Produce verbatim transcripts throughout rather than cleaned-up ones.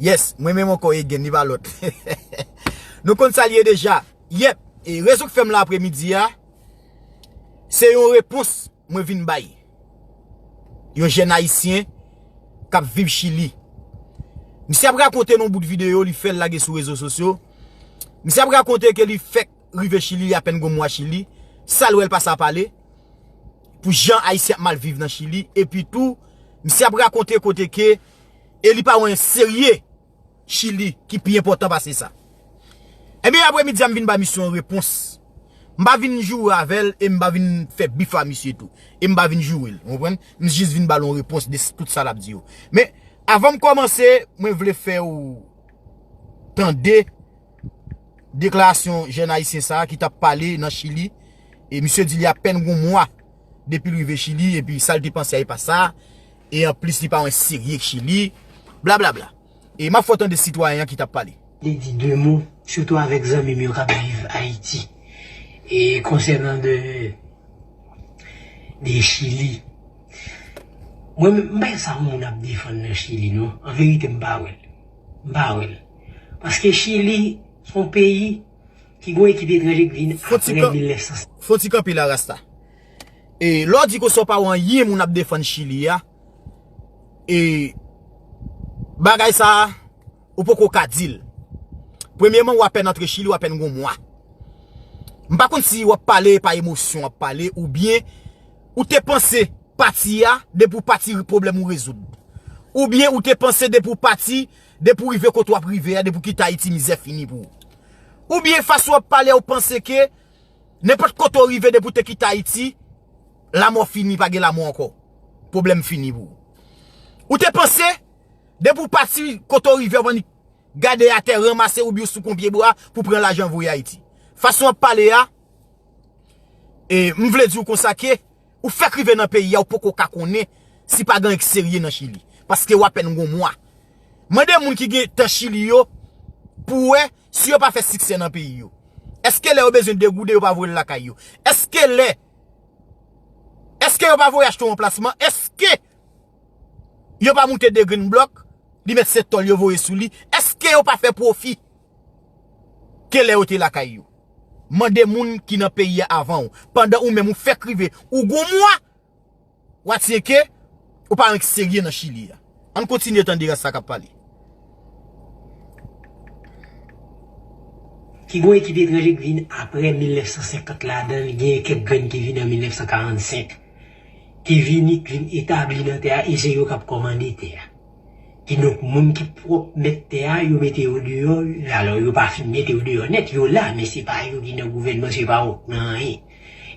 Yes, mwen menm ankò again, li pa lòt. Nou konn sa l ye deja. Yep, e rezon k fè m la apremidi a, se yon repons mwen vin bay. Yon jèn ayisyen k ap viv Chili. Misye ap rakonte nan yon bout videyo li fè l lage sou rezo sosyo. Misye ap rakonte ke li fèk rive Chili, li apèn gon mwa Chili. Sa l wè l pase ap pale. Pou jan ayisyen ap mal viv nan Chili. Epi tou, misye ap rakonte kote ke e li pa wè serye Chili ki pi enpòtan pase sa. Ebyen, apremidi a, m vin ba misye yon repons. M pa vin joure avè l e m pa vin fè bif a misye tou. E m pa vin joure l, ou konprann? M jis vin ba l yon repons de s- tout sa l ap di yo. Men, avan m kòmanse, mwen vle fè w tande deklarasyon jèn ayisyen sa a ki t ap pale nan Chili. E misye di li apèn gon mwa depi l rive Chili, epi sa l te panse a e pa sa. E anplis, li pa wè serye k Chili. Blablabla. E m ap fè w tande sitwayen an ki t ap pale. Li di de mo, sitou avèk zanmi m yo k ap viv Ayiti. E konsènan de, de Chili. Mwen menm, m pa wè sa moun ap defann nan Chili, non. An verite, m pa wè l. M pa wè l. Paske Chili, se yon peyi ki gon ekip etranje ki vin Fò ti apre kan- mil nèf san. Fò ti kanpe la, Rasta. E lè w di konsa w pa wè anyen moun ap defann Chili a, e bagay sa a, ou poko ka di l. Premyèman, w apèn antre Chili, w apèn gon mwa. M pa konn si w ap pale pa emosyon w ap pale, oubyen ou te panse pati a, depi w pati pwoblèm ou rezoud. Oubyen ou te panse depi w pati, depi w rive kote w ap rive a, depi w kite Ayiti mizè fini pou ou. Oubyen fason w ap pale a, ou panse ke nenpòt kote w rive depi w te kite Ayiti, lanmò fini, pa gen lanmò ankò. Pwoblèm fini pou ou. Ou te panse, depi w pati kote w rive, w annik gade atè, ranmase oubyen w sou kon pye bwa pou pran lajan voye Ayiti. Fason w ap pale a, e, m vle di w konsa ke ou fèk rive nan peyi a, ou poko ka konnen si pa gen anyen k serye nan Chili. Paske w apèn gon mwa. Mande moun ki gen tan Chili yo pou wè si yo pa fè siksè nan peyi yo. Èske lè yo bezwen degoude, yo pa voye l lakay yo? Èske lè, èske yo pa voye achte yon anplasman? Èske yo pa moute de grenn blòk, li mèt se tòl yo voye sou li? Èske yo pa fè pwofi ke lè yo te lakay yo? Mande moun ki nan peyi a avan w, pandan ou menm ou fèk rive, ou gon mwa, w a tyenke, ou pa renk serye nan Chili a. Ann kontinye tande rès sa k ap pale. Ki gon ekip etranje ki vin apre mil nèf san senkant ladan l, gen kèk grenn ki vin an mil nèf san karannsenk, ki vini, ki vin etabli nan tè a, e se yo k ap kòmande tè a. Kidonk, moun ki pwòp mèt tè a, yo mete yo deyò, alò, yo pa fin mete yo deyò nèt, yo la, men se pa yo ki nan gouvènman, se pa yo k nan anyen.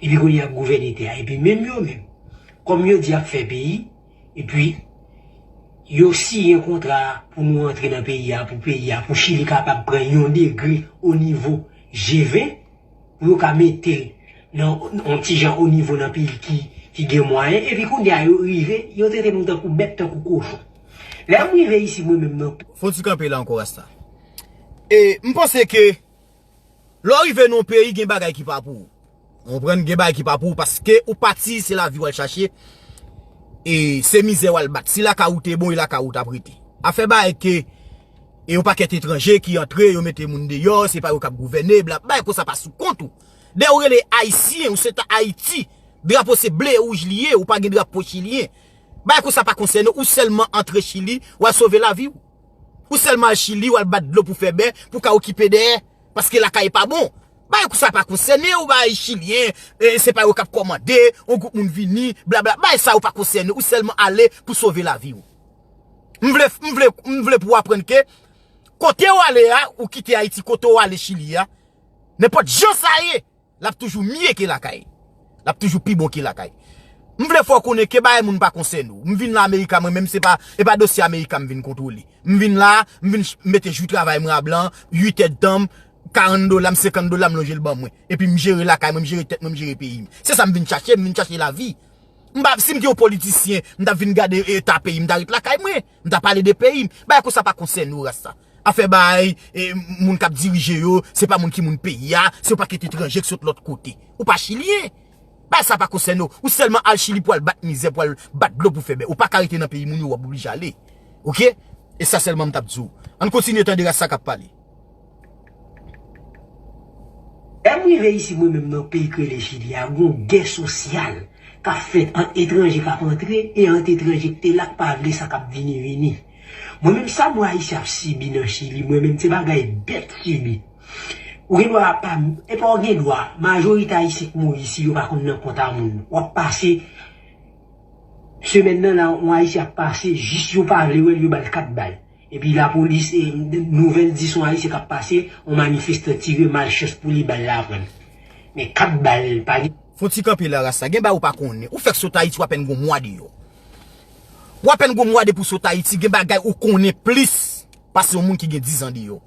Epi kounye a ap gouvène tè a, epi menm yo menm, kòm yo di y ap fè peyi, epi yo siyen kontra pou nou antre nan peyi a, pou peyi a, pou Chili kapab pran yon degre o nivo G ven, pou yo ka mete l nan yon ti jan o nivo nan peyi ki, ki gen mwayen, epi kounye a yo rive, yo trete nou tankou bèt, tankou kochon. Lè m rive isi, mwen menm nan Fò ti kanpe la ankò, Rasta. E, m panse ke lè w rive nan yon peyi, gen bagay ki pa pou ou. Ou konprann? Gen bagay ki pa pou ou, paske ou pati, se lavi w al chache. E se mizè w al bat. Si lakay ou te bon, e lakay ou t ap rete. Afè bagay ke, e yon pakèt etranje ki antre, yo mete moun deyò, se pa yo k ap gouvène, bla, bagay konsa pa sou kont ou. Dayè ou rele Ayisyen, ou se ta Ayiti. Drapo se ble e wouj li ye, ou pa gen drapo chilyen. Bagay konsa pa konsène ou, ou sèlman antre Chili, w al sove lavi w. Ou sèlman al Chili, w al bat dlo pou fè bè, pou ka okipe dèyè, paske lakay pa bon. Bagay konsa pa konsène ou, bagay chilyen, e, se pa yo k ap kòmande, yon gwoup moun vini, blabla. Bagay sa yo pa konsène ou, ou sèlman ale pou sove lavi w. M vle, m vle, m vle pou w aprann ke kote w ale a, ou kite Ayiti, kote w ale Chili a, nenpòt jan sa ye, l ap toujou mye ke lakay. L ap toujou pi bon ke lakay. M vle fè w konnen ke bagay moun pa konsène w. M vin la Amerika mwen menm, se pa, e pa dosye Amerika m vin kontwole. M vin la, m vin ch- mete jou travay mwen a blan, uit èdtan m, karant dola m, senkant dola m lonje l ban mwen. Epi m jere lakay mwen, m jere tèt mwen, m jere peyi m. Se sa m vin chache, m vin chache lavi. M pa, si m te yon politisyen, m t ap vin gade eta peyi m, m ta ret lakay mwen. M ta pale de peyi m. Bagay konsa pa konsène w, Rasta. Afè bagay, e, moun k ap dirije yo, se pa moun ki moun peyi a, se yon pakèt etranje ki sot lòt kote. Ou pa chilyen. Bagay sa pa konsène w. Ou sèlman al Chili pou al bat mizè, pou al bat dlo pou fè bè. Ou pa ka rete nan peyi moun yo, w ap oblije ale. Oke? E sa sèlman m t ap di w. Ann kontinye tande Rasta k ap pale. Lè m rive isi, mwen menm, nan peyi k rele Chili a, gon gè sosyal k ap fèt ant etranje k ap antre e ant etranje k te la k pa vle sa k ap vini vini. Mwen menm, sa mwen Ayisyen ap sibi nan Chili, mwen menm, se bagay bèt sibi. Ou gen dwa pa, epa w gen dwa, majorite Ayisyen k mouri isi, yo pa konn nan kont a moun. W ap pase, semèn nan la, yon Ayisyen ap pase, jis yo pa vle wè l, yo ba l kat bal. Epi lapolis, e, nouvèl di se yon Ayisyen k ap pase, yon manifestan tire, malchans pou li, bal la pran l. Men kat bal, pa gen. Fon ti kanpe la, Rasta. Gen bagay ou pa konnen. Ou fèk sot Ayiti, w apèn gon mwa deyò. W apèn gon mwa depi w sot Ayiti, gen bagay ou konnen plis pase yon moun ki gen diz an deyò.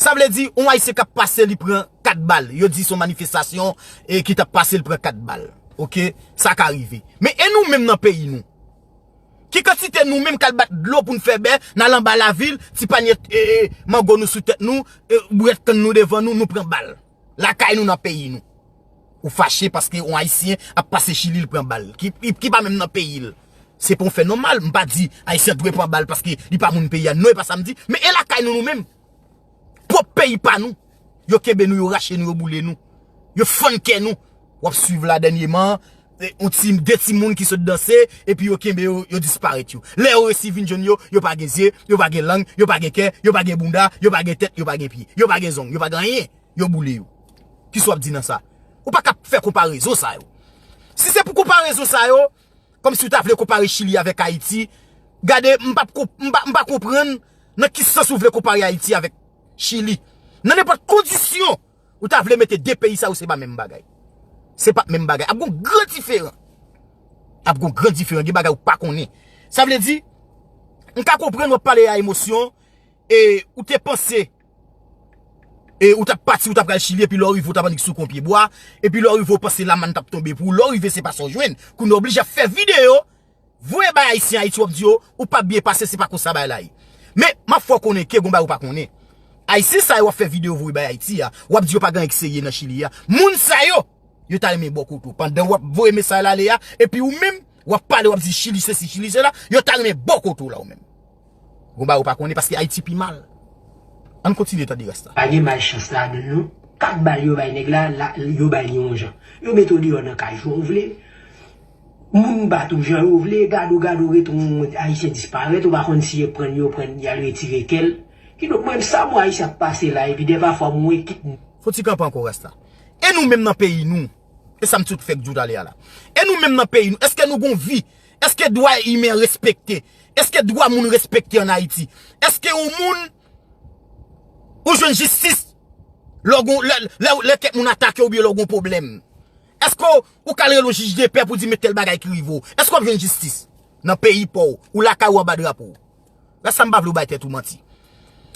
Sa vle di, yon Ayisyen k ap pase, li pran kat bal. Yo di se yon manifestasyon, e, ki t ap pase, li pran kat bal. Oke? Sa ka rive. Men e nou menm nan peyi nou? Ki kantite nou menm k al bat dlo pou n fè bè, n al anba lavil, ti panye, e, e, mango nou sou tèt nou, e, bwèt kann nou devan nou, nou pran bal. Lakay nou, nan peyi nou. Ou fache paske yon Ayisyen ap pase Chili, l pran bal. Ki, ki, ki pa menm nan peyi l. Se pa yon fè nòmal. M pa di Ayisyen dwe pran bal paske li pa moun peyi a. Non, e pa sa m di. Men e lakay nou, nou menm? Pwòp peyi pa nou. Yo kenbe nou, yo rache nou, yo boule nou. Yo fann kè nou. W ap swiv la dènyèman, e, yon ti, de timoun ki sot danse, epi yo kenbe yo, yo disparèt yo. Lè yo resi vin jwenn yo, yo pa gen zye, yo pa gen lang, yo pa gen kè, yo pa gen bounda, yo pa gen tèt, yo pa gen pye, yo pa gen zong, yo pa gen anyen. Yo boule yo. Kisa w ap di nan sa? Ou pa ka fè konparezon sa yo. Si se pou konparezon sa yo, kòmsi w ta vle konpare Chili avèk Ayiti, gade, m p ap konp-, m pa, m pa konprann nan ki sans ou vle konpare Ayiti avèk Chili. Nan nenpòt kondisyon, ou ta vle mete de peyi sa yo, se pa menm bagay. Se pa menm bagay. Ap gon gran diferan. Ap gon gran diferan. Gen bagay ou pa konnen. Sa vle di, m ka konprann w ap pale a emosyon, e ou te panse, e ou t ap pati, ou t ap pral Chili, epi lè w rive, ou t ap annik sou kon pye bwa, epi lè w rive, ou panse lamann t ap tonbe pou ou, lè w rive, se pa sa w jwenn. Kounye a w oblije ap fè videyo, voye bay Ayisyen Ayiti, w ap di yo, ou p ap byen pase, se pa konsa bagay la ye. Men, m ap fè w konnen ke gon bagay ou pa konnen. Ayisyen sa yo w ap fè videyo voye bay Ayiti a, w ap di yo pa gen anyen k serye nan Chili a. Moun sa yo, yo ta renmen bò kote w. Pandan w ap voye mesaj la ale a, epi ou menm, w ap pale, w ap di Chili sesi, Chili sela, yo ta renmen bò kote w la ou menm. Gon bagay ou pa konnen paske Ayiti pi mal. Ann kontinye tande Rasta. Pa gen malchans ladan l non. Kat bal yo bay nèg la, la, yo bay li yon jan. Yo mete w deyò nan kay jan w vle. Moun bat ou jan yo vle, gade w, gade w, ret yon Ayisyen disparèt, ou pa konn si yo pran l, yo pran l, y al retire kè l. Kidonk, mwen, sa mwen Ayisyen ap pase la, epi dèfwa mwen kit. Fò ti kanpe ankò, Rasta. E nou menm nan peyi nou? E sa m sot fèk di w talè a la. E nou menm nan peyi nou? Èske nou gon vi? Èske dwa imen respekte? Èske dwa moun respekte ann Ayiti? Èske yon moun ou jwenn jistis lè w gon, lè, lè, lè kèk moun atake w oubyen lè w gon pwoblèm? Èske w, ou ka al rele yon jij de pè pou di men tèl bagay ki rive w? Èske w ap jwenn jistis nan peyi pa w, ou lakay ou anba drapo w? Rasta, m pa vle w bay tèt ou manti.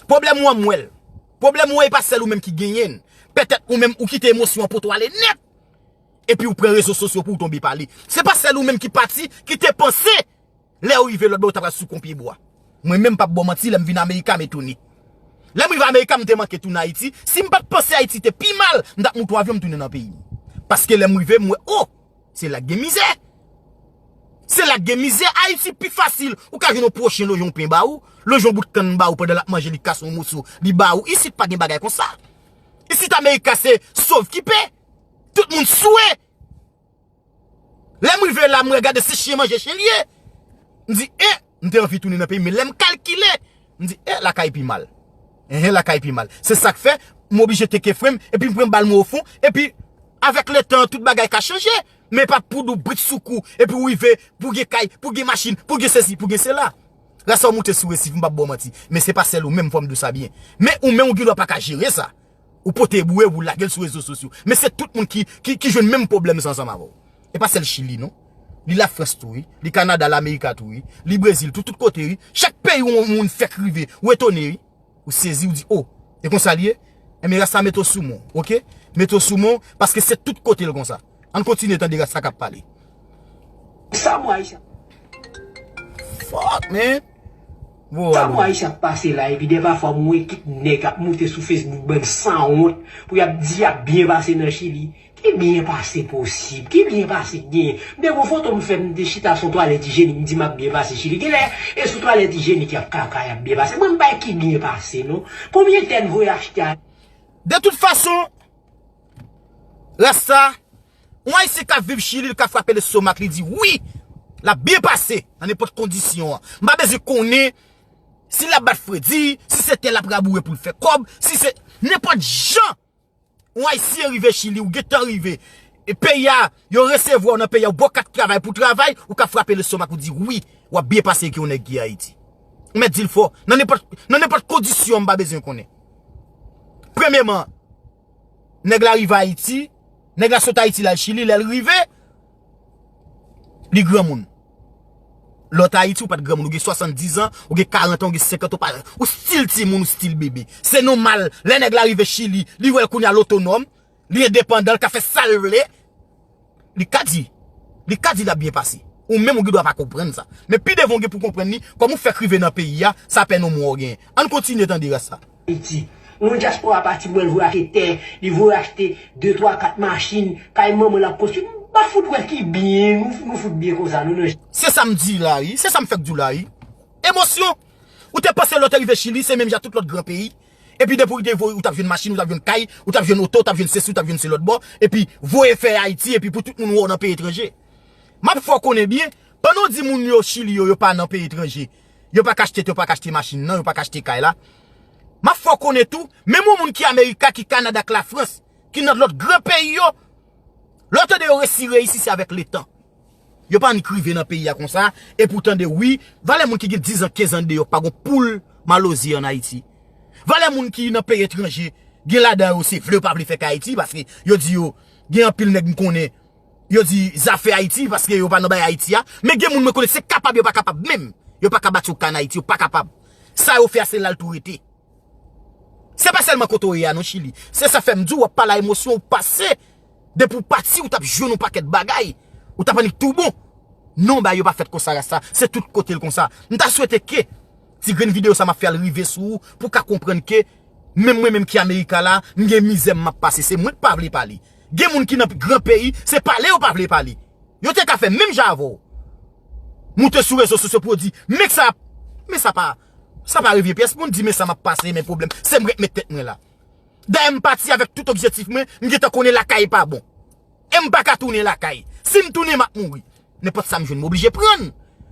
Pwoblèm ou an, m wè l. Pwoblèm ou an, e pa sèl ou menm ki genyen l. Petèt ou menm ou kite emosyon an pote w ale nèt. Epi ou pran rezo sosyo pou w tonbe pale. Se pa sèl ou menm ki pati, ki te panse lè ou rive lòt bò ou ta pral sou kon pye bwa. Mwen menm, m p ap ba w manti, lè m vin Amerika, m etone. Lè m rive Amerika, m te manke tounen Ayiti. Si m pa t panse Ayiti te pi mal, m t ap moute yon avyon, m tounen nan peyi m. Paske lè m rive, m wè, o, se la k gen mizè. Se la k gen mizè. Ayiti pi fasil. Ou ka jwenn yon pwochen lonje yon pen ba ou, lonje yon bout kann ba ou pandan l ap manje, li kase yon moso, li ba ou. Isit pa gen bagay konsa. Isit Amerika se sov ki pe. Tout moun swe. Lè m rive la, m wè gade se chen manje chen l ye. M di, e, m te anvi tounen nan peyi m, men lè m kalkile, m di, e, lakay pi mal. Enhen, lakay pi mal. Se sa k fè, m oblije teke fren m, epi m pran bal mwen ofon, epi avèk letan, tout bagay ka chanje. Men pa pou di w brit sou kou, epi w rive, pou gen kay, pou gen machin, pou gen sesi, pou gen sela. Rasta, w moute sou resif, m p ap ba w manti. Men se pa sèl ou menm, fò m di w sa byen. Men ou menm, ou gen dwa pa ka jere sa. Ou pote boure, ou lage l sou rezo sosyo. Men se tout moun ki, ki, ki jwenn menm pwoblèm sa ansanm avè w. E pa sèl Chili, non. Li Lafrans tou, wi. Li Kanada, Lamerika tou, wi. Li Brezil tou, tout kote, wi. Chak peyi ou, ou moun fèk rive, ou etone, wi. Ou sezi, ou di, o, e konsa l ye? Enben, Rasta, mete w sou men w, oke? Mete w sou men w, paske se tout kote l konsa. Ann kontinye tande Rasta k ap pale. Sa mwen Ayisyen. Fuck, man. Sa mwen Ayisyen ap pase la, epi dèfwa mwen wè kèk nèg ap moute sou Facebook, bann sanwont, pou y ap di y ap byen pase nan Chili. Ki byen pase posib? Ki byen pase k genyen? M te gon foto m fè, m te chita sou twalèt ijyenik, m di m ap byen pase Chili. Genlè, e sou twalèt ijyenik y ap kaka, y ap byen pase. Mwen, m pa ki byen pase, non. Konbyen tè n voye achte a? De tout fason, Rasta, yon Ayisyen k ap viv Chili, li ka frape lestomak, li di wi, l ap byen pase nan nenpòt kondisyon an. M pa bezwen konnen si l ap bat fredi, si se tè l ap raboure pou l fè kòb, si se nenpòt jan. Yon Ayisyen rive Chili, ou gentan rive. E peyi a, yo resevwa w nan peyi a, ou ba w kat travay pou w travay, ou ka frape lestomak, ou di wi, w ap byen pase ke yon nèg ki Ayiti. M mèt di l fò, nan nenpòt, nan nenpòt kondisyon, m pa bezwen konnen. Premyèman, nèg la rive Ayiti, nèg la sot Ayiti, l al Chili, lè l rive, li granmoun. Lè w t Ayiti, ou pa t granmoun, ou gen swasanndizan, ou gen karant an, ou gen senkant, ou pa, ou still timoun, ou still bebe. Se nòmal, lè nèg la rive Chili, li wè l kounye a l otonòm, li endepandan, l ka fè sa l vle, li ka di, li ka di l ap byen pase. Ou menm ou gen dwa pa konprann sa. Men pi devan ou gen pou konprann li, kòman w fèk rive nan peyi a, sa pè non mwen w genyen. Ann kontinye tande Rasta. Ayiti. Yon dyaspora pati, mwen l voye achte tè, li voye achte de, twa, kat machin, kay manman l ap konstwi. M pa fout wè ki byen, nou, nou fout byen konsa, nou nan. Se sa m di la, wi. Se sa m fèk di w la, wi. Emosyon. Ou te panse lè w te rive Chili, se menm jan tout lòt gran peyi. Epi depi w te voye, ou t ap jwenn machin, ou t ap jwenn kay, ou t ap jwenn oto, ou t ap jwenn sesi, ou t ap jwenn se lòt bò. Epi voye fè Ayiti, epi pou tout moun wè w nan peyi etranje. M ap fè w konnen byen, pandan w di moun yo Chili yo, yo pa nan peyi etranje. Yo pa ka achte, yo pa ka achte machin nan, yo pa ka achte kay la. M ap fè w konnen tou, menm yon moun ki Amerika, ki Kanada, ki Lafrans, ki nan lòt gran peyi yo, lè w tande yo resi reyisi, se avèk letan. Yo pa annik rive nan peyi a konsa, epi w tande wi, valè moun ki gen diz an, kenz an deyò, pa gon poul malozi ann Ayiti. Valè moun ki nan peyi etranje, gen ladan yo se vle yo pa vle fè k Ayiti, paske yo di yo, gen anpil nèg m konnen, yo di zafè Ayiti, paske yo pa nan bay Ayiti a, men gen moun mwen konnen se kapab yo pa kapab menm, yo pa ka bati yon ka ann Ayiti, yo pa kapab. Sa yo fè a se la l tou rete. Se pa sèlman kote w ye a non Chili. Se sa fè m di w, w ap pale a emosyon, ou pase. Depi w pati, ou t ap jwenn yon pakèt bagay. Ou t ap annik tou bon. Non, bagay yo pa fèt konsa, Rasta. Se tout kote l konsa. M ta swete ke ti grenn videyo sa m ap fè a l rive sou ou, pou w ka konprann ke menm mwen menm ki Amerika la, m gen mizè m ap pase. Se mwen k pa vle pale. Gen moun ki nan gran peyi, se pale yo pa vle pale. Yo te ka fè menm jan avè w. Moute sou rezo sosyo pou yo di, men sa, men sa pa, sa pa revyen pyès moun di, men sa m ap pase, men pwoblèm, se m ret met tèt mwen la. Dayè m pati avèk tout objektif mwen, m gentan konnen lakay pa bon. E m pa ka tounen lakay. Si m tounen, m ap mouri. Nenpòt sa m jwenn, m oblije pran.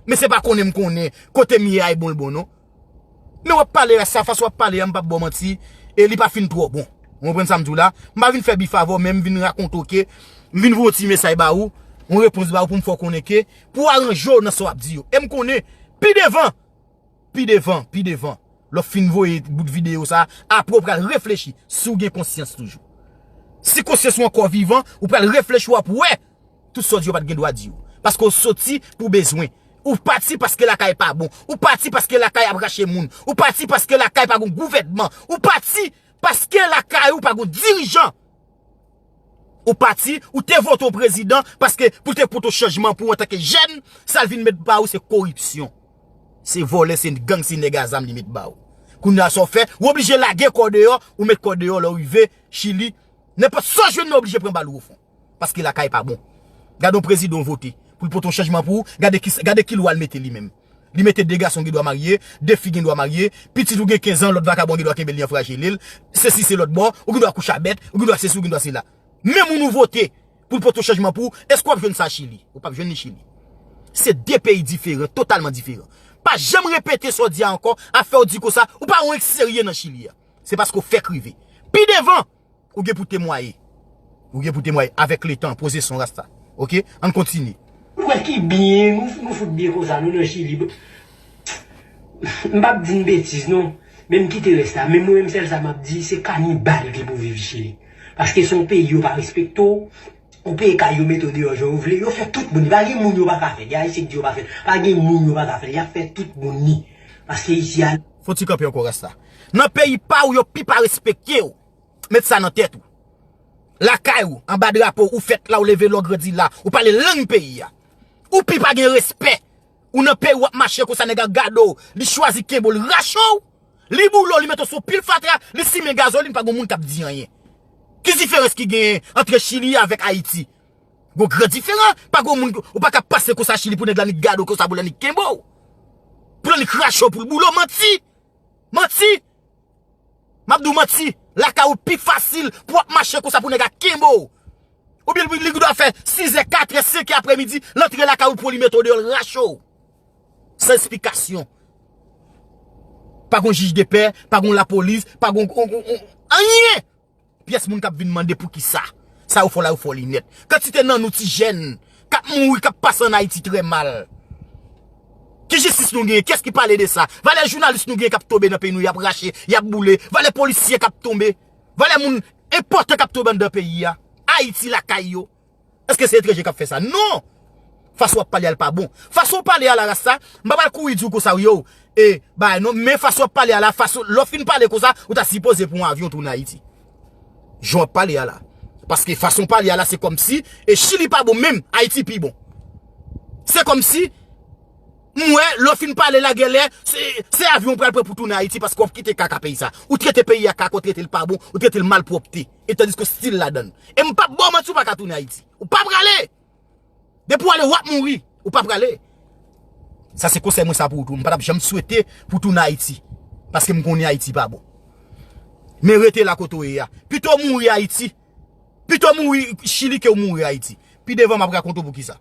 Men se pa konnen m konnen, kote m ye a e bon l bon non. Men w ap pale a sa, fason w ap pale a, m p ap ba w manti, e li pa fin twò bon. Ou konprann sa m di w la? M pa vin fè bif avè w, men m vin rakonte w ke, m vin voye yon ti mesaj ba ou, yon repons ba ou pou m fè w konnen ke, pou w aranje w nan sa w ap di yo. E m konnen, pi devan, pi devan, pi devan, lè w fin voye bout videyo sa, apre w pral reflechi, si w gen konsyans toujou. Si konsyans ou ankò vivan, ou pral reflechi, w ap wè, tout sa w di yo pa t gen dwa di yo. Paske w soti pou bezwen. Ou pati paske lakay pa bon. Ou pati paske lakay ap rache moun. Ou pati paske lakay pa gon gouvènman. Ou pati paske lakay ou pa gon dirijan. Ou pati, ou te vote yon prezidan paske pou te pote yon chanjman pou ou antanke jèn, sa l vin met ba ou se koripsyon. Se vòlè, se gang, se nèg a zam li met ba ou. Kounye a sa w fè, ou oblije lage kò w deyò, ou met kò w deyò lè w rive Chili. Nenpòt sa w jwenn nan oblije pran bal ou ofon. Paske lakay pa bon. Gade yon prezidan w vote pou l pote yon chanjman pou ou, gade ki, gade ki lwa l mete li menm. Li mete de gason gen dwa marye, de fi gen dwa marye, pitit ou gen kenz an, lòt vakabon gen dwa kenbe li an frajele l, sesi se lòt bò, ou gen dwa kouche a bèt, ou gen dwa sesi, ou gen dwa sela. Men moun ou vote pou l pote yon chanjman pou ou, èske w ap jwenn sa Chili? Ou p ap jwenn li Chili. Se de peyi diferan, totalman diferan. Pa janm repete sa w di a ankò, afè w di konsa, ou pa yon nèg serye nan Chili a. Se paske w fèk rive. Pi devan, ou gen pou temwaye. Ou gen pou temwaye avèk letan, poze son Rasta. Oke? Ann kontinye. Ou kwè ki byen, nou, nou fout byen konsa, nou nan Chili. M p ap di n betiz, non. Men m kite rès la. Men mwen menm, sèl sa m ap di, se kanibal ki pou viv Chili. Paske se yon peyi yo pa respekte w. Ou peye kay yo mete w deyò jan yo vle. Yo fè tout moun. Pa gen moun yo pa ka fè. Gen Ayisyen k di yo pa fè. Pa gen moun yo pa ka fè. Y ap fè tout moun ni. Paske isi a. Fò ti kanpe ankò Rasta. Nan peyi pa w, yo pi pa respekte w. Met sa nan tèt ou. Lakay ou, anba drapo, ou fèt la, ou leve la, ou grandi la, ou pale lang peyi a. Ou pi pa gen respè. Ou nan peyi w ap mache konsa, nèg ap gade w, li chwazi kenbe w, li rache w, li boule w, li mete w sou pil fatra, li simen gazolin, pa gen moun k ap di anyen. Ki diferans ki genyen antre Chili avèk Ayiti? Gon gran diferan. Pa gon moun, ou pa ka pase konsa Chili pou nèg la nik gade w konsa, pou l nik kenbe w. Pou l nik rache w, pou l boule w. Manti! Manti! M ap di w manti. Lakay ou pi fasil pou w ap mache konsa pou nèg la kenbe w. Oubyen li, li dwa fè sizè, katrè, senkè aprèmidi, l antre lakay ou pou li mete w deyò, l rache w. San esplikasyon. Pa gon jij de pè, pa gon lapolis, pa gon, gon, gon, gon anyen. Pyès moun k ap vin mande poukisa. Sa yo fè w la, yo fè w li nèt. Kantite nan nou ti jèn k ap mouri, k ap pase ann Ayiti trè mal. Ki jistis nou genyen? Kiyès ki pale de sa? Valè jounalis nou genyen k ap tonbe nan peyi nou, y ap rache, y ap boule. Valè polisye k ap tonbe. Valè moun enpòtan k ap tonbe anndan peyi a. Ayiti lakay yo. Èske se etranje k ap fè sa? Non! Fason w ap pale a l pa bon. Fason w pale a la, Rasta, m pa pral kouri di w konsa, yo, e, bay non, men fason w ap pale a la, fason, lè w fin pale konsa, ou ta sipoze pran yon avyon tounen Ayiti. Jan w ap pale a la. Paske fason w pale a la, se kòmsi, e Chili pa bon menm, Ayiti pi bon. Se kòmsi, m wè, lè w fin pale la, genlè, se, se avyon w pral pran pou tounen Ayiti, paske w ap kite kaka peyi sa. Ou trete peyi a kaka, ou trete l pa bon, ou trete l malpwòpte. E tandiske w still ladan l. E m p ap ba w manti, ou pa ka tounen Ayiti. Ou pa prale! Depi w ale, w ap mouri. Ou pa prale. Sa se konsèy mwen sa pou ou tou. M pa t ap janm swete pou w tounen Ayiti. Paske m konnen Ayiti pa bon. Men rete la kote w ye a. Pito w mouri Ayiti. Pito w mouri Chili ke w mouri Ayiti. Pi devan, m ap rakonte w poukisa.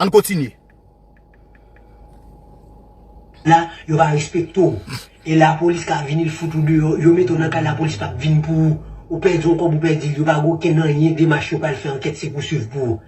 Ann kontinye. La, yo pa respekte w. E lapolis ka vini, l fout ou deyò. Yo mete w nan kay, lapolis p ap vin pou ou. Ou pèdi yon kòb, ou pèdi l. Yo pa gen okenn anyen, demach yo pral fè ankèt, se pouswiv pou ou.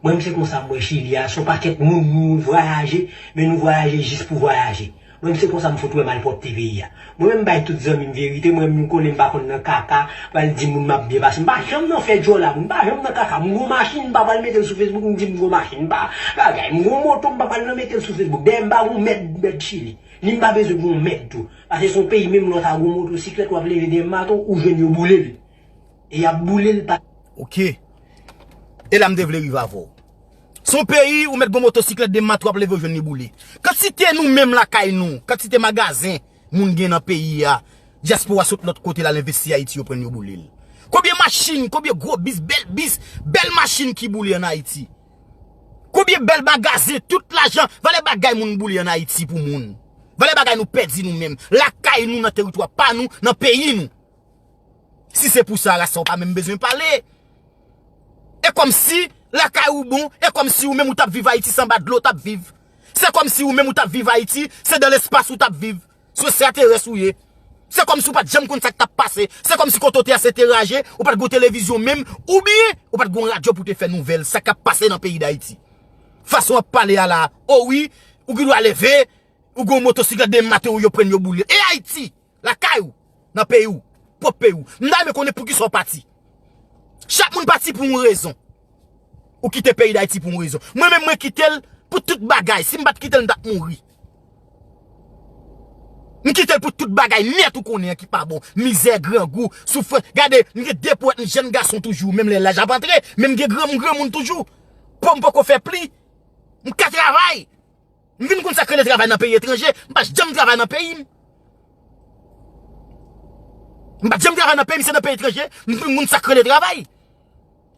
Mwen menm, se konsa m wè Chili a. Se yon pakèt moun, nou vwayaje, men nou vwayaje jis pou vwayaje. Mwen menm, se konsa m fout wè malpwòpte peyi a. Mwen menm, m bay tout zanmi m verite, mwen menm, m konnen m pa konn nan kaka, pral di moun m ap byen pase. M pa janm nan fè djòla, m pa janm nan kaka. M gon machin, m pa pral mete l sou Facebook, m di m gon machin. M pa bagay, m gon moto, m pa pral nan mete l sou Facebook. Dayè, m pa gon mèd, mèd Chili. Ni m pa bezwen gon mèd tou. Paske se yon peyi, menm lè w ta gon motosiklèt, w ap leve dèyè maten, ou jwenn yo boule l. E y ap boule l pa. Ok. E la m te vle rive avè w. Se yon peyi, ou mèt gon motosiklèt dèyè maten, w ap leve, w jwenn li boule. Kantite nou menm lakay nou, kantite magazen moun gen nan peyi a, dyaspora sot lòt kote l al envesti Ayiti, yo pran l, yo boule l. Konbyen machin, konbyen gwo bis, bèl bis, bèl machin ki boule ann Ayiti? Konbyen bèl magazen, tout lajan, valè bagay moun boule ann Ayiti pou moun? Valè bagay nou pèdi nou menm, lakay nou, nan teritwa pa nou, nan peyi nou? Si se pou sa, Rasta, ou pa menm bezwen pale. E kòmsi lakay ou bon, e kòmsi ou menm ou t ap viv Ayiti, se anba dlo ou t ap viv. Se kòmsi ou menm ou t ap viv Ayiti, se dan lespas ou t ap viv. Se ekstraterès ou ye. Se kòmsi ou pa t janm konn sa k t ap pase. Se kòmsi kote w te a se te raje, ou pa t gon televizyon menm, oubyen ou pa t gon radyo pou te fè nouvèl sa k ap pase nan peyi Dayiti. Fason w ap pale a la, o wi, ou gen dwa leve, ou gen yon motosiklèt demen maten, yo pran l, yo boule l. E Ayiti, lakay ou, nan peyi w, pwòp peyi w. M ta renmen konnen poukisa w pati. Chak moun pati pou yon rezon. Ou kite peyi Dayiti pou yon rezon. Mwen menm, mwen kite l pou tout bagay. Si m pa t kite l, m t ap mouri. M kite l pou tout bagay nèt ou konnen an ki pa bon. Mizè, grangou, soufrans. Gade, m gen de pwèt, m jèn gason toujou, menm lè laj ap antre, men m gen gran, m granmoun toujou. Po m poko fè pli. M ka travay. M vin konn sa k rele travay nan peyi etranje. M pa janm travay nan peyi m. M pa janm travay nan peyi m, se nan peyi etranje m vin konn sa k rele travay.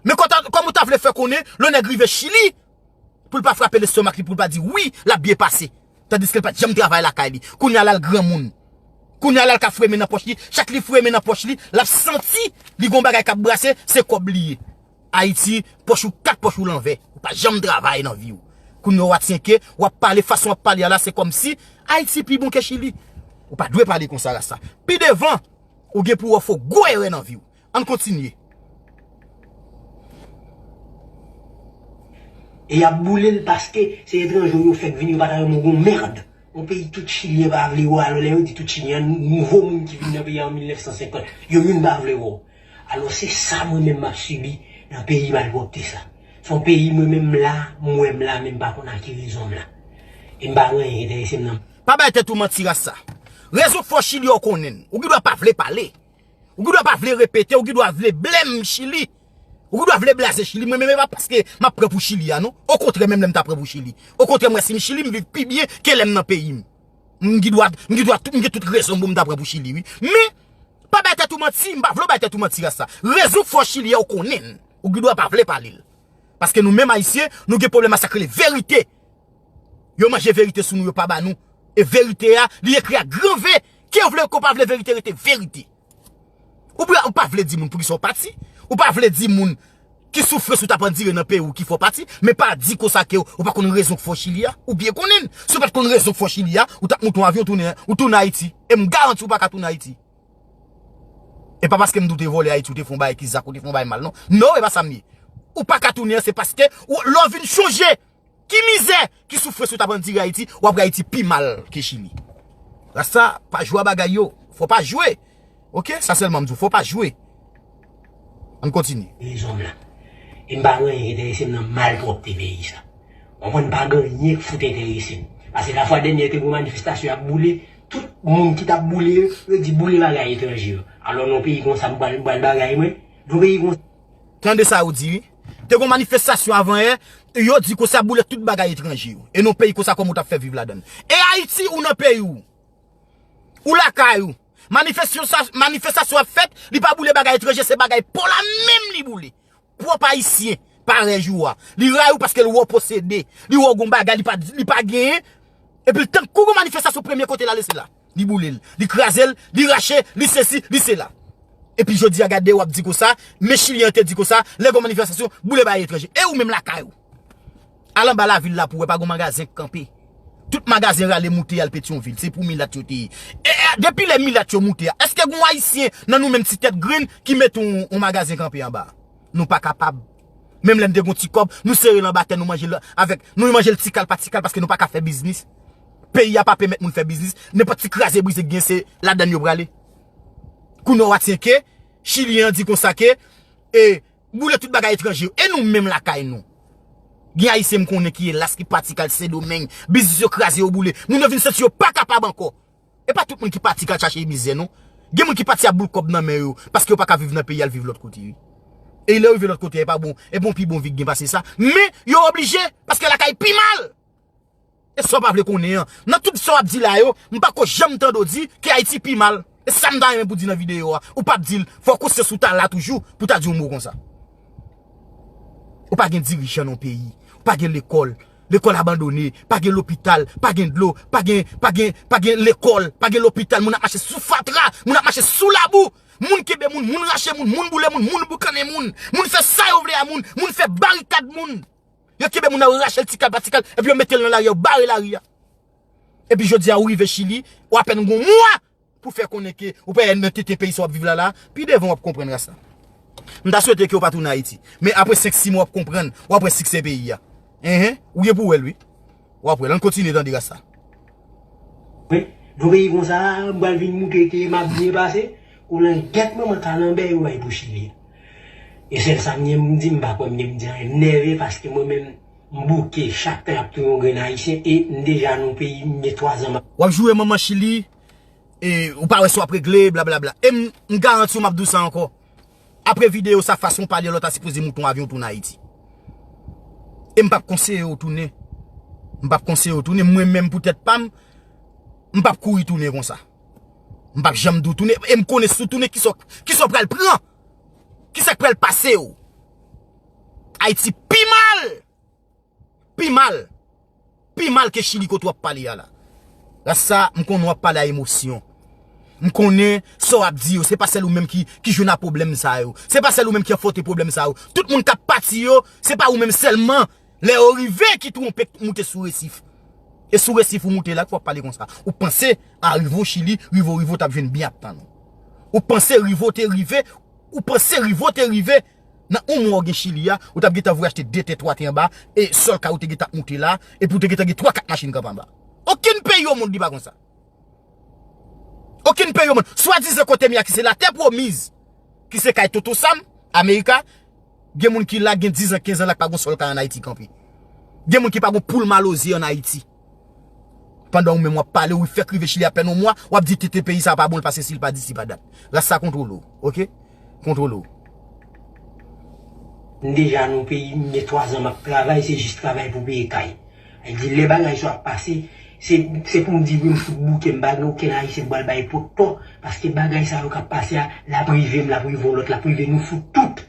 Men kòm ou ta vle fè konnen, lè nèg rive Chili, pou l pa frape lestomak li, pou l pa di wi, l ap byen pase. Tandiske l pa t janm travay lakay li. Kounye a la l granmoun. Kounye a la l ka foure men nan pòch li. Chak li foure men nan pòch li, l ap santi li gon bagay k ap brase, se kòb li ye. Ayiti, pòch ou kat pòch ou lanvè. Ou pa janm travay nan vi w. Kounye a w a tyenke, w ap pale fason w ap pale a la, se kòmsi Ayiti pi bon ke Chili. Ou pa dwe pale konsa, Rasta. Pi devan, ou gen pou w fè gwo erè nan vi w. Ann kontinye. E y ap boule l paske se etranje yo fèk vini, yo pa ta renmen w gon mèd. Yon peyi tout Chilyen pa vle wè w, alò lè yo di tout Chilyen, nouvo moun ki vin nan peyi a an mil nèf san senkant, yo menm pa vle wè w. Alò se sa mwen menm m ap sibi nan peyi malpwòpte sa. Se yon peyi mwen menm m la, m wè m la, men m pa konn a ki rezon m la. E m pa gen anyen ki enterese m nan. Pa bay tèt ou manti, Rasta. Rezon k fè w Chili a, w konnen l. Ou gen dwa pa vle pale. Ou gen dwa pa vle repete, ou gen dwa vle blèm Chili. Ou gen dwa vle blaze Chili. Mwen menm, e pa paske m ap pran pou Chili a, non. Okontrè, menm lè m ta pran pou Chili. Okontrè, m wè si m Chili, m viv pi byen ke lè m nan peyi m. M gen dwa, m gen dwa, m gen tout rezon pou m ta pran pou Chili, wi. Men, pa bay tèt ou Manti, m pa vle w bay tèt ou manti, rasta. Rezon k fè w Chili a, ou konnen l. Ou gen dwa pa vle pale l. Paske nou menm Ayisyen, nou gen pwoblèm a sa k rele verite. Yo manje verite sou nou, yo pa ba nou. E verite a, li ekri ak gran V. Ke w vle, ke w pa vle, verite rete verite. Ou pa, ou pa vle di moun poukisa w pati. Ou pa vle di moun ki soufrans ou t ap andire nan peyi w ki fè w pati. Men pa di konsa ke w, ou pa konn rezon k fè w Chili a. Ou byen konnen l. Si w pa t konn rezon k fè w Chili a, ou t ap monte yon avyon, w tounen, ou tounen Ayiti. E m garanti w pa ka tounen Ayiti. E pa paske m di w te vòlè Ayiti, ou te fè yon bagay ki zak, ou te fè yon bagay mal, non. Non, e pa sa m ye. Ou pa ka tounen an, se paske ou, lè w vin chonje ki mizè, ki soufrans ou t ap andire Ayiti, w ap wè Ayiti pi mal ke Chili. Rasta, pa jwe a bagay yo. Fò pa jwe. Oke? Sa sèlman m di w, fò pa jwe. Ann kontinye. Rezon m la. E m pa gen anyen ki enterese m nan malpwòpte peyi sa. Ou konprann, pa gen anyen k fout enterese m. Paske lafwa dènyè te gen manifestasyon ap boule, tout moun ki t ap boule yo, yo di boule bagay etranje yo. Alò nan yon peyi konsa m pral, m pral bagay mwen? Nan yon peyi konsa. Tande sa yo di wi. Te gen manifestasyon avan yè, yo di konsa boule tout bagay etranje yo. E nan yon peyi konsa kòman w t ap fè viv ladan l? E Ayiti ou nan peyi w? Ou lakay ou? Manifestasyon, manifestasyon ap fèt, li pa boule bagay etranje, se bagay pa w la menm li boule. Pwòp Ayisyen, parèy ou a. Li rayi w paske l wè w posede. Li wè w gon bagay, li pa, li pa genyen. Epi l tankou gon manifestasyon premye kote l ale se la. Li boule l, li kraze l, li rache, li sesi, li sela. Epi jodi a gade w ap di konsa, men Chilyen an te di konsa, lè gon manifestasyon, boule bagay etranje. E ou menm lakay ou? Al anba lavil la pou w wè pa gon magazen k kanpe. Tout magazen rale moute al Petyonvil, se pou milat yo te ye. E, e, depi lè milat yo moute a, èske gon Ayisyen nan nou menm ti tèt grenn ki mete yon, yon magazen kanpe anba? Nou pa kapab. Menm lè n te gon ti kòb, nou sere l anba tè, nou manje l avèk, nou manje l ti kal pa ti kal paske nou pa ka fè biznis. Peyi a pa pèmèt moun fè biznis. Nenpòt ti kraze brize k gen, se ladan l yo prale. Kounye a w a tyenke, Chilyen an di konsa ke, e, boule tout bagay etranje yo. E nou menm lakay nou? Gen Ayisyen m konnen ki elas, ki pati k al Sendomeng. Biznis yo kraze, yo boule. Moun yo vin santi yo pa kapab ankò. E pa tout moun ki pati k al chache mizè, non. Gen moun ki pati ap boule kòb nan men yo, paske yo pa ka viv nan peyi a, al viv lòt kote, wi. E lè yo rive lòt kote a, e pa bon, e bon, pi bon vi k gen pase sa. Men, yo oblije, paske lakay pi mal. E sa w pa vle konnen an. Nan tout sa w ap di la yo, m pa ko janm tande w di ke Ayiti pi mal. E sa m ta renmen pou di nan videyo a. Ou p ap di l, fò konsyans ou ta la toujou pou ta di yon mo konsa. Ou pa gen dirijan nan yon peyi. Ou pa gen lekòl. Lekòl abandone. Pa gen lopital. Pa gen dlo. Pa gen, pa gen, pa gen lekòl. Pa gen lopital. Moun ap mache sou fatra. Moun ap mache sou labou. Moun kenbe moun. Moun rache moun. Moun boule moun. Moun boukannen moun. Moun fè sa yo vle a moun. Moun fè barikad moun. Yo kenbe moun nan, yo rache l ti kal pa ti kal, epi yo mete l nan lari a, yo bare lari a. Epi jodi a, ou rive Chili, ou apèn gon mwa pou fè konnen ke ou pa nan tete peyi sa w ap viv la la, pi devan w ap konprann rasta. M ta swete ke w pa tounen Ayiti. Men apre senk sis mwa w ap konprann, w ap wè siksè peyi a. Enhen, ou gen pou w wè l wi. W ap wè l, ann kontinye tande rasta. Wi, nan peyi konsa, m pral vin moutre ke m ap byen pase. Ou langèt manman kalanbè yo bay pou Chili. E sèl sa m gen pou m di, m pa kwè m gen pou m di anyen. M nève paske mwen menm, m bouke chak tan y ap touye yon grenn Ayisyen e m deja nan yon peyi, m gen twa zan m ap. W ap joure manman Chili, e ou pa wè sa w ap regle, blablabla. E m, m garanti w, m ap di w sa ankò. Apre videyo sa, fason w pale a, lè w ta sipoze moute yon avyon w tounen Ayiti. E m p ap konseye w tounen. M p ap konseye w tounen. Mwen menm, pou tèt pa m, m p ap kouri tounen konsa. M p ap janm di w tounen. E m konnen si w tounen, kisa, kisa w pral pran? Kisa k pral pase w? Ayiti pi mal! Pi mal. Pi mal ke Chili kote w ap pale a la. Rasta, m konnen w ap pale a emosyon. M konnen sa w ap di yo. Se pa sèl ou menm ki, ki jwenn a pwoblèm sa yo. Se pa sèl ou menm ki anfòte pwoblèm sa yo. Tout moun k ap pati yo, se pa ou menm sèlman. Lè yo rive ki twonpe moute sou resif. E sou resif ou moute la, k w ap pale konsa. Ou panse a rive w Chili, rive w, rive w t ap jwenn byen ap tann ou. Ou panse rive w te rive, ou panse rive w te rive, nan yon mwa w gen Chili a, ou t ap gentan voye achte de tè, twa tè anba, e sòl kay ou te gentan ap moute la, epi w te gentan gen twa, kat machin kanpe anba. Okenn peyi o mond li pa konsa. Okenn peyi o mond. Swadizan kote m ye a ki se latè pwomiz, ki se kay Toto Sam, Amerika, gen moun ki la, gen diz an, kenz an la, k pa gon sòl kay ann Ayiti kanpe. Gen moun ki pa gon poul maloze ann Ayiti. Pandan ou menm w ap pale, ou fèk rive Chili apèn yon mwa, w ap di tete peyi sa pa bon, l pase si l pa di si pa dat. Rasta kontwole w, oke? Kontwole w. M deja nan yon peyi, m gen twa zan m ap travay, se jis travay pou peye kay. Sa vle di, lè bagay sa ap pase, Se, se pou m di wi, m fout bouke, m pa gen okenn Ayisyen m pral bay pot tò, paske bagay sa yo k ap pase a, l ap rive m, l ap rive yon lòt, l ap rive nou fout tout.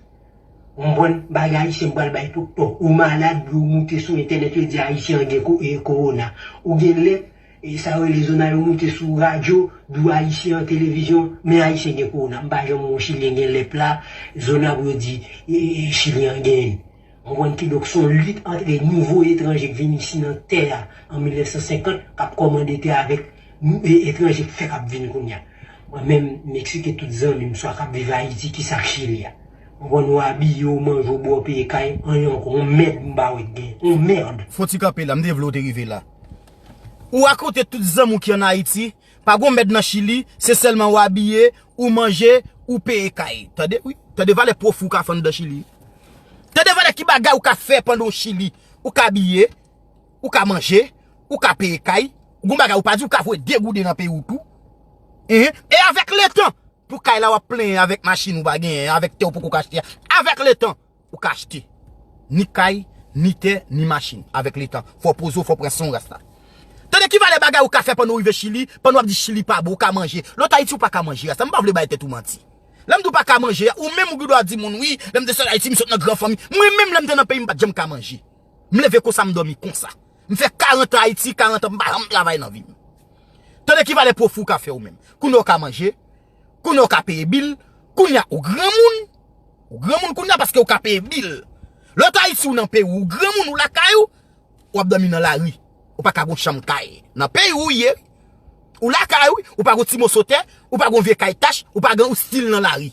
Ou konprann? Bagay Ayisyen m pral bay pot tò. Ou malad, yo moute sou entènèt, yo di Ayisyen an gen ko-, e, kowona. Ou gen lè, e, sa yo rele zona, yo moute sou radyo, di w Ayisyen an televizyon, men Ayisyen gen kowona. M pa janm wè yon Chilyen gen lèp la, zona pou yo di, e, e, Chilyen an genyen l. Ou konprann? Kidonk, se yon lit ant nouvo etranje k vin isi nan tè a an mil nèf san senkant, k ap kòmande tè avèk, e, etranje k fèk ap vin kounye a. Mwen menm, m eksplike tout zanmi m, swa k ap viv Ayiti, ki sa k Chili a. Ou konprann? Ou abiye, ou manje, ou bwè, ou peye kay, anyen ankò, yon mèd m pa wè k gen. Yon mèd. Fò ti kanpe la, m te vle w te rive la. Ou akote tout zanmi w ki ann Ayiti, pa gon mèd nan Chili, se sèlman ou abiye, ou manje, ou peye kay. Tande, wi. Tande valè pwofi w ka fè anndan Chili. Tande valè ki bagay ou ka fè pandan w Chili. Ou ka abiye, ou ka manje, ou ka peye kay. Ou gon bagay ou pa di, ou ka voye de gouden nan peyi w tou. Enhen. E avèk letan, pou kay la w ap plenyen avèk machin ou pa genyen, avèk tè ou poko ka achte a. Avèk letan, ou ka achte ni kay, ni tè, ni machin. Avèk letan, fò w poze w, fò w pran san w, rasta. Tande ki valè bagay ou ka fè pandan w rive Chili, pandan w ap di Chili pa bon, ou ka manje. Lòt Ayiti, ou pa ka manje, rasta. M pa vle bay tèt ou manti. Lè m di w pa ka manje a, ou menm ou gen dwa di moun, wi, lè m te sot Ayiti, m sot nan gran fanmi. Mwen menm, lè m te nan peyi m, m pa t janm ka manje. M leve konsa, m dòmi konsa. M fè karant an Ayiti, karant an, m pa janm travay nan vi m. Tande ki valè pwofi w ka fè ou menm. Kounye a ou ka manje, kounye a ou ka peye bil, kounye a ou granmoun, ou granmoun kounye a paske ou ka peye bil. Lòt Ayiti ou nan peyi w, ou granmoun ou lakay ou, w ap dòmi nan lari. Ou pa ka gon chanm kay. Nan peyi w ou ye, ou lakay ou, ou pa gon ti moso tè, ou pa gon vye kay tach, ou pa gen ou stil nan lari.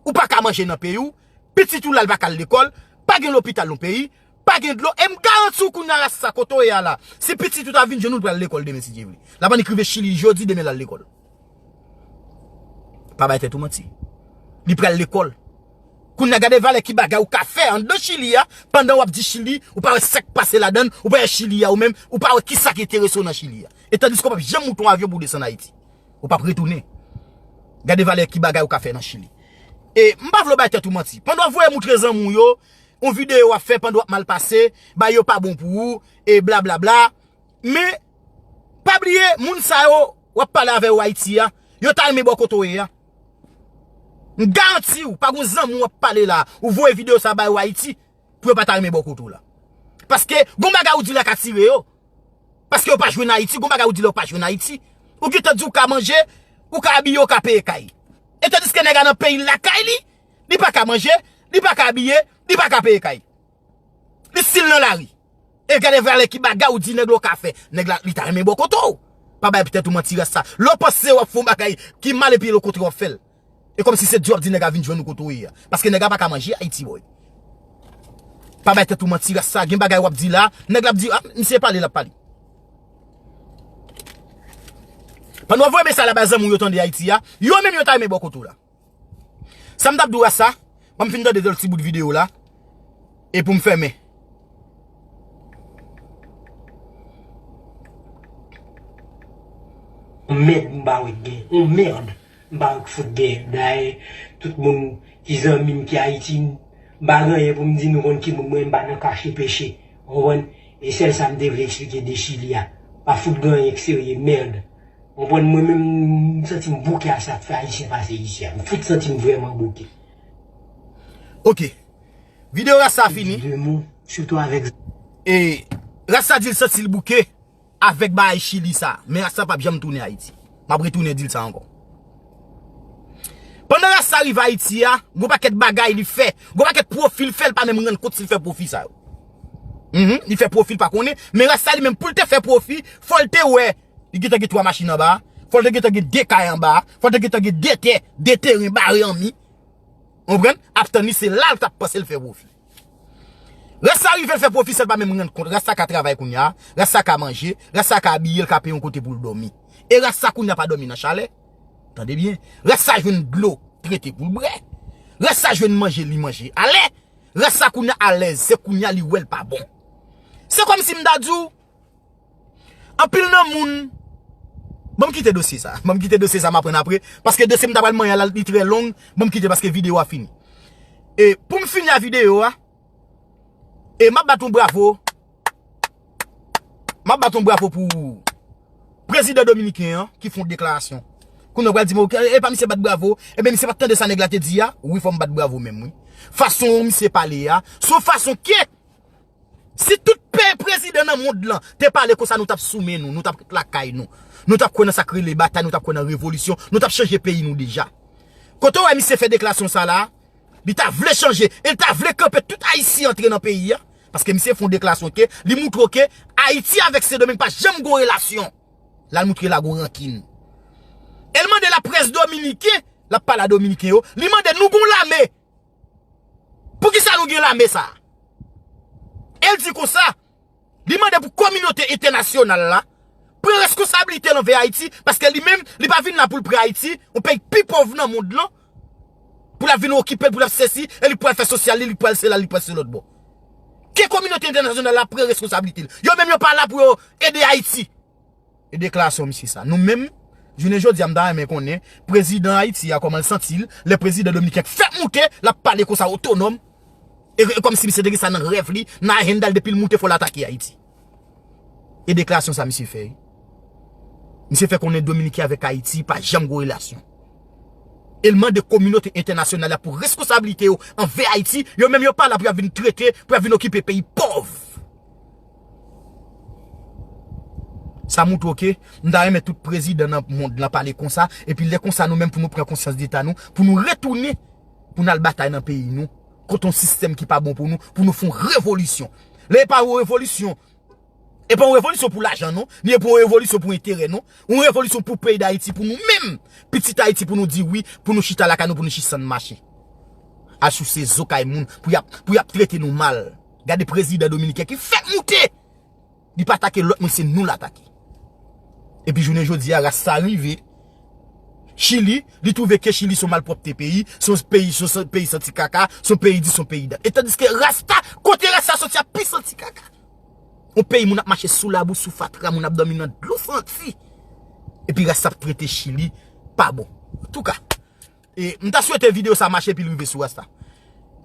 Ou pa ka manje nan peyi w, pitit ou la l pa ka al lekòl, pa gen lopital nan peyi, pa gen dlo, e m garanti w kounye a rasta kote w ye a la. Si pitit ou ta vin jwenn ou, l pral lekòl demen si Dye vle. L ap annik rive Chili jodi, demen l al lekòl. Pa bay tèt ou manti. Li pral lekòl. Kounye a gade valè ki bagay ou ka fè anndan Chili a, pandan w ap di Chili, ou pa wè sa k pase ladan l, ou pa wè Chili a ou menm, ou pa wè ki sa k enterese w nan Chili a. E tandiske w p ap janm moute yon avyon pou w desann Ayiti. Ou p ap retounen. Gade valè ki bagay ou ka fè nan Chili. E m pa vle w bay tèt ou manti. Pandan w ap voye moutre zanmi w yo, yon videyo w ap fè pandan w ap mal pase, bagay yo pa bon pou ou, e blablabla. Men, pa bliye, moun sa yo w ap pale avè yo Ayiti a, yo ta renmen bò kote w ye a. M garanti w, pa gon zanmi w ap pale la, ou voye videyo sa ba yo Ayiti, pou yo pa ta renmen bò kote w la. Paske, gon bagay ou di la ka tire yo. Paske yo pa jwenn Ayiti, gon bagay ou di la yo pa jwenn Ayiti. Ou gentan di ou ka manje, ou ka abiye, ou ka peye kay. E tandiske nèg la nan peyi l lakay li, li pa ka manje, li pa ka abiye, li pa ka peye kay. Li stil nan lari. E gade valè ki bagay ou di nèg la ou ka fè. Nèg la, li ta renmen bò kote w. Pa bay tèt ou manti rasta. Lè w panse w ap fè yon bagay ki mal epi lè w kontre w ap fè l. E kòmsi se di w ap di nèg la vin jwenn ou kote w ye a. Paske nèg la pa ka manje Ayiti, boy. Pa bay tèt ou manti rasta. Gen bagay w ap di la, nèg la ap di, ah, misye pale, l ap pale. Pandan w ap voye mesaj la bay zanmi w yo tande Ayiti a, yo menm yo ta renmen bò kote w la. Sa m t ap di w a sa, ban m fin tande lòt ti bout videyo la, e pou m fèmen. On mèd m pa wè k gen, on mèd m pa wè k fout gen. Dayè, tout moun ki zanmi m ki Ayiti, m pa gen anyen pou m di nou konn ki moun mwen, m pa nan kache peche. Ou konprann? E sèl sa m te vle eksplike de Chili a. Pa fout gen anyen k serye, mèd. Ou konprann, mwen menm, m santi m bouke a sa k fè Ayisyen pase isi a. M fout santi m vrèman bouke. Ok. Videyo rasta a fini. De mo, sitou avèk. E rasta di l santi l bouke avèk bagay Chili sa. Men rasta p ap janm tounen Ayiti. M ap retounen di l sa ankò. Pandan rasta rive Ayiti a, gon pakèt bagay li fè. Gon pakèt pwofi l fè, l pa menm rann kont si l fè pwofi sa yo. Mhm, li fè pwofi l pa konnen, men rasta li menm pou l te fè pwofi, fò l te wè. Li gentan gen twa machin anba a. Fò l te gentan gen de kay anba a. Fò l te gentan gen de tè, de teren bare anmi. Ou konprann? Ap tann li, se la l t ap panse l fè pwofi. Rasta rive l fè pwofi, sèl pa menm rann kont. Rasta ka travay kounye a. Rasta ka manje. Rasta ka abiye, l ka peye yon kote pou l dòmi. E rasta kounye a pa dòmi nan chalè. Tande byen. Rasta jwenn dlo trete pou l bwè. Rasta jwenn manje, li manje alè. Rasta kounye a alèz. Se kounye a li wè l pa bon. Se kòmsi m ta di w, anpil nan moun, ban m kite dosye sa. Ban m kite dosye sa, m aprann apre. Paske dosye m ta pral manyen la, li trè long. Ban m kite paske videyo a fini. E pou m fini a videyo a, e m ap bat yon bravo. M ap bat yon bravo pou prezidan dominiken an ki fè yon deklarasyon. Kounye a w pral di m, "Ok, e pa misye bat bravo?" Ebyen, misye pa t tande sa nèg la te di a? Wi, fò m bat bravo menm, wi. Fason misye pale a, se yon fason ke si tout pè prezidan nan mond lan te pale konsa, nou t ap sou men nou, nou t ap ret lakay nou. Nou t ap kwè nan sa k rele batay, nou t ap kwè nan revolisyon, nou t ap chanje peyi nou deja. Kote w wè misye fè deklarasyon sa la, li ta vle chanje, e li ta vle kanpe tout Ayisyen antre nan peyi a. Paske misye fè yon deklarasyon ke li moutre ke Ayiti avèk Sendomeng pa janm gen yon relasyon. L al moutre l a gen rankin. E l mande laprès dominiken, l ap pale a dominiken yo, li mande nou gen yon lame. Poukisa nou gen lame sa? E l di konsa, li mande pou kominote entènasyonal la pran reskonsablite l anvè Ayiti, paske li menm, li pa vin la pou l pran Ayiti, yon peyi pi pòv nan mond lan, pou l ap vin okipe l, pou l ap sesi, e li pral fè sosyal li, li pral sela, li pral se lòt bò. Ke kominote entènasyonal la pran reskonsablite l. Yo menm yo pa la pou yo ede Ayiti. E deklarasyon misye sa. Nou menm, jounen jodi a, m ta renmen konnen, prezidan Ayiti a, kòman l santi l, lè prezidan dominiken k fèk moute, l ap pale konsa otonòm, e, e kòmsi misye te gen sa nan rèv li, nan ajanda l, depi l moute, fò l atake Ayiti. E deklarasyon sa misye fè, wi. Misye fè konnen Dominiken avèk Ayiti pa janm gen relasyon. E l mande kominote entènasyonal la pou reskonsablite yo anvè Ayiti, yo menm yo pa la pou y ap vin trete, pou y ap vin okipe peyi pòv. Sa moutre w ke m ta renmen tout prezidan nan mond lan pale konsa, epi lè konsa nou menm pou nou pran konsyans de ta nou, pou nou retounen, pou n al batay nan peyi nou, kont yon sistèm ki pa bon pou nou, pou nou fè yon revolisyon. Lè e pa yon revolisyon, e pa yon revolisyon pou lajan non, ni e pa yon revolisyon pou enterè non, yon revolisyon pou peyi Dayiti, pou nou menm, pitit Ayiti, pou nou di wi, pou nou chita lakay nou, pou nou chita n mache. Al souse zo kay moun, pou y ap, pou y ap trete nou mal. Gade prezidan dominiken ki fèk moute. Li pa atake lòt moun, se nou l atake. Epi jounen jodi a, rasta rive Chili, li twouve ke Chili se yon malpwòpte peyi, se yon peyi, se yon peyi santi kaka, se yon peyi di, se yon peyi dat. E tandiske rasta, kote rasta soti a pi santi kaka. Yon peyi moun ap mache sou labou, sou fatra, moun ap dòmi nan dlo santi. Epi rasta ap trete Chili pa bon. Antouka, e, m ta swete videyo sa mache epi l rive sou rasta.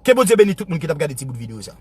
Ke Bondye beni tout moun ki t ap gade ti bout videyo sa.